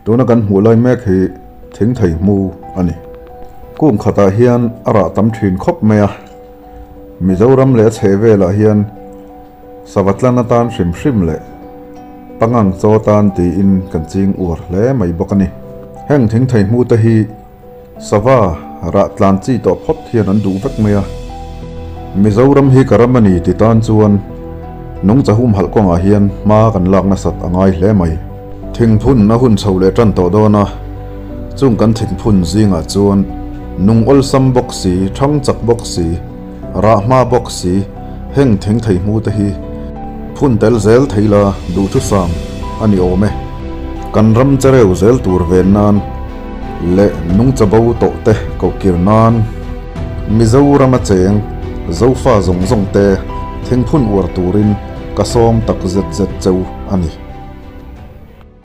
Tuna kan hmuh lai mek hi thing thei hmu a ni. Kum khatah hian a rah tam thin khawp mai a, Mizoram leh a chheh velah hian sava tlan atan hrim hrim leh pangang chaw atan tiin kan ching uar hle mai bawk a ni. Heng thing thei hmu te hi sava rah tlan chi tawh phawt hian an duh vek mai a. Mizoram hi ka ram a ni ti tan chuan nungcha humhalh kawngah hian hma kan lak nasat a ngai hle mai. Thingphun a hun chho leh tan tawh dawn a, chung kan thingphun zingah chuan nung awlsam bawk si, thang chak bawk si, rah hma bawk si, heng thing thei hmu te hi phun tel zel thei la duhthusam a ni awm e. Kan ram chereu zel tur ven nan leh nungcha bo tawh te kohkir nan Mizoram a cheng Zofa zawng zawng te thingphun uar turin ka sawm tak zet zet cheu a ni.